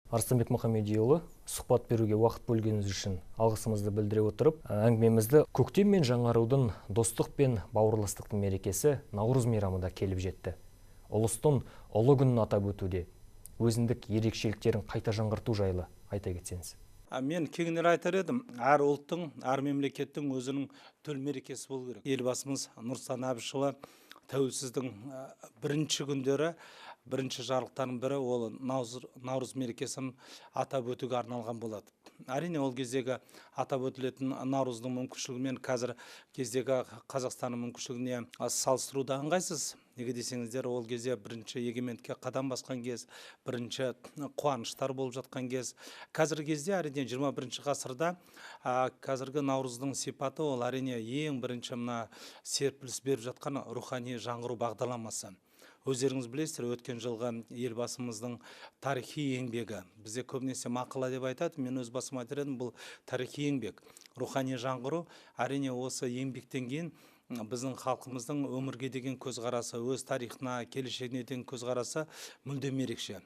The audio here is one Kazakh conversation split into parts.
Арыстанбек Мұхамедиұлы, сұхбат беруге уақыт бөлгеніңіз үшін алғысымызды білдіре отырып, әңгімемізді көктем мен жаңарудың, достық пен бауырластықтың мерекесі Наурыз мейрамы да келіп жетті. Ұлыстың ұлы күнін атап өтуде өзіндік ерекшеліктерін қайта жаңғырту жайлы айта кетсеңіз. Мен кеңінен айтар едім, әр ұлттың, әр мемлекеттің өзінің төл мерекесі болу керек. Елбасымыз Нұрсұлтан Әбішұлы тәуелсіздің бірінші күндері, бірінші жарлықтардың бірі ол Наурыз мерекесін атап өтуге арналған болады. Әрине, ол кездегі атап өтілетін Наурыздың мүмкіншілігімен қазір кездегі Қазақстанның мүмкіншілігіне салыстыру да ыңғайсыз. Неге десеңіздер, ол кезде бірінші егемендікке қадам басқан кез, бірінші қуаныштар болып жатқан кез. Қазіргі кезде, әрине, 21 ғасырда қазіргі Наурыздың сипаты ол, әрине, ең бірінші мына серпіліс беріп жатқан рухани жаңғыру бағдарламасы. Өздеріңіз білесіздер, өткен жылғы елбасымыздың тарихи еңбегі. Бізде көбінесе мақала деп айтады, мен өз басым айтар едім, бұл тарихи еңбек. Рухани жаңғыру, әрине, осы еңбектен кейін біздің халқымыздың өмірге деген көзқарасы, өз тарихына, келешегіне деген көзқарасы мүлдем ерекше.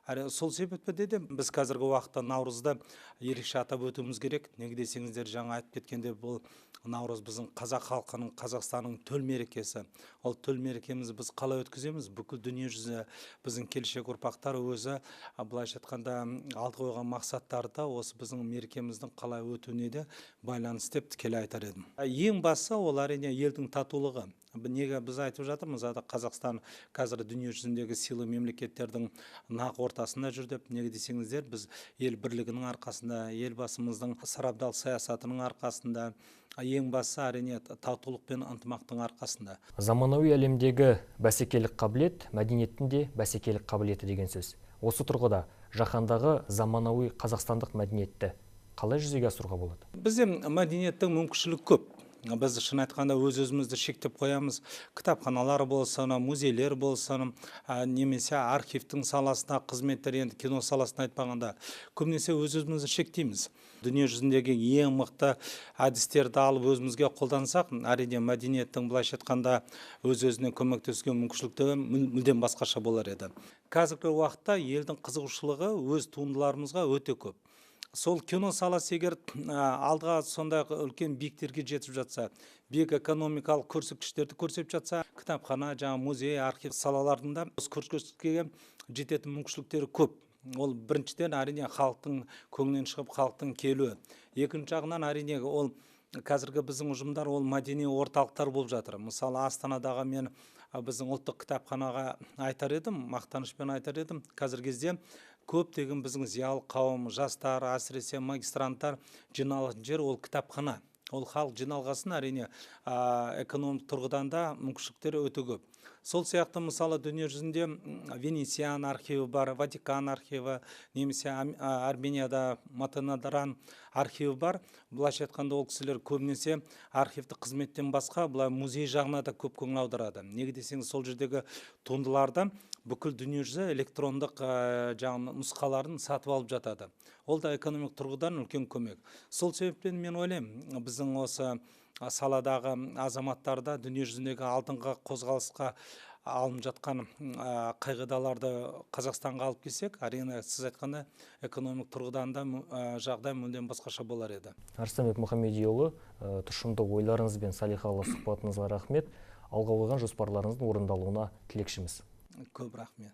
Әрі сол себепті де біз қазіргі уақытта Наурызды ерекше атап өтуіміз керек. Неге десеңіздер, жаңа айтып кеткенде, бұл Наурыз біздің қазақ халқының, Қазақстанның төл мерекесі. Ол төл мерекемізді біз қалай өткіземіз? Бүкіл дүние жүзі, біздің келешек ұрпақтар өзі, былайша айтқанда, алды қойған мақсаттары да осы біздің мерекеміздің қалай өтуіне де байланысты деп тікелей айтар едім. Ең бастысы ол, әрине, елдің татулығы. Неге біз айтып жатырмыз, Қазақстан қазір дүние жүзіндегі сыйлы мемлекеттердің нақ ортасында жүр деп. Неге десеңіздер, біз ел бірлігінің арқасында, елбасымыздың сарабдал саясатының арқасында, ең бастысы, әрине, татулық пен ынтымақтың арқасында. Заманауи әлемдегі бәсекелік қабілет мәдениеттің де бәсекелік қабілеті деген сөз. Осы тұрғыда жаһандағы заманауи қазақстандық мәдениетті қалай жүзеге асыруға болады? Бізде мәдениеттің мүмкіншілігі көп. Біз шын айтқанда өз өзімізді шектеп қоямыз. Кітапханалар болсын, музейлер болсын, немесе архивтің саласына қызметтер, енді кино саласын айтпағанда, көбінесе өз өзімізді шектейміз. Дүние жүзіндегі ең мықты әдістерді алып өзімізге қолдансақ, әрине, мәдениеттің, былайша айтқанда, өз өзіне көмектесуге мүмкіншіліктері мүлдем басқаша болар еді. Қазіргі уақытта елдің қызығушылығы өз туындыларымызға өте көп. Сол кино саласы егер алдыға сондай үлкен биіктерге жетіп жатса, биік экономикалық көрсеткіштерді көрсетіп жатса, кітапхана, жаңа музей, архив салаларында осы көрсеткішке жететін мүмкіншіліктері көп. Ол біріншіден, әрине, халықтың көңілінен шығып, халықтың келуі. Екінші жағынан, әрине, ол қазіргі біздің ұжымдар ол мәдени орталықтар болып жатыр. Мысалы, Астанадағы мен біздің ұлттық кітапханаға айтар едім, мақтанышпен айтар едім, қазіргі кезде көптеген біздің зиялы қауым, жастар, әсіресе магистранттар жиналатын жер ол кітапхана. Ол халық жиналғасын, әрине, экономикалық тұрғыдан да мүмкіншіліктері өте көп. Сол сияқты, мысалы, дүние жүзінде Венециан архиві бар, Ватикан архиві, немесе Арменияда Матенадаран архиві бар. Былайша айтқанда, ол кісілер көбінесе архивтік қызметтен басқа, былай музей жағына да көп көңіл аударады. Неге десеңіз, сол жердегі туындыларды бүкіл дүние жүзі электрондық жаңағы нұсқаларын сатып алып жатады. Ол да экономикалық тұрғыдан үлкен көмек. Сол себептен мен ойлаймын, біздің осы саладағы азаматтарда дүние жүзіндегі алдыңғы қозғалысқа алынып жатқан қағидаларды Қазақстанға алып келсек, әрине, сіз айтқандай, экономикалық тұрғыдан да жағдай мүлдем басқаша болар еді. Арыстанбек Мұхамедиұлы, тұшымды ойларыңыз бен салиқалы сұхбатыңызға рахмет. Алға қойған жоспарларыңыздың орындалуына тілекшіміз. Көп рахмет.